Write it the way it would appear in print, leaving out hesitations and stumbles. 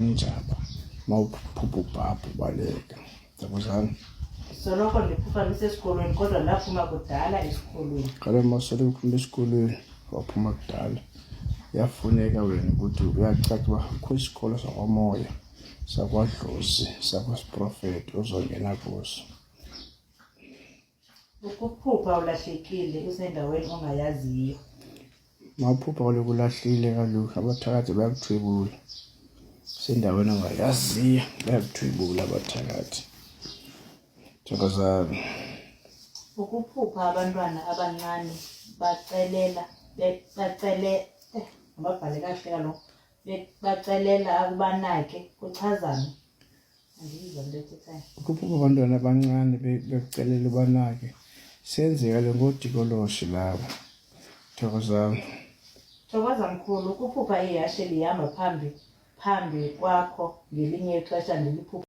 Njaba mawuphupha ubhabha ubaleka. Thokozani. Soloko ndiphupha ndisesikolweni kodwa ndaphuma kudala esikolweni. Kaloku mawusoloko uphuma esikolweni waphuma kudala. Kuyafuneka wena ukuthi uyacaca uba kukho isikolo sakwamoya sakwadlozi sakwasiprofethi ozongena kuso. Ukuphupha ulahlekile usendaweni ongayaziyo. Maphupha kaloku ulahlile kaloku abathakathi bayakuthwebula. Sendaweni ongayaziyo bayakuthwebula abathakathi. Thokozani. Ukuphupha abantwana abancane bacelela bacele eh, mababhale kakuhle kaloku bacelela akubanake kuchazani. Ukuphupha abantwana abancane bekucelela ubanake senzeka le ngodikoloshe labo. Thokozani. Thokoza mkhulu, ukuphupha ihashe lihamba phambi phambi kwakho ngelinye ixesha ndiliphupha.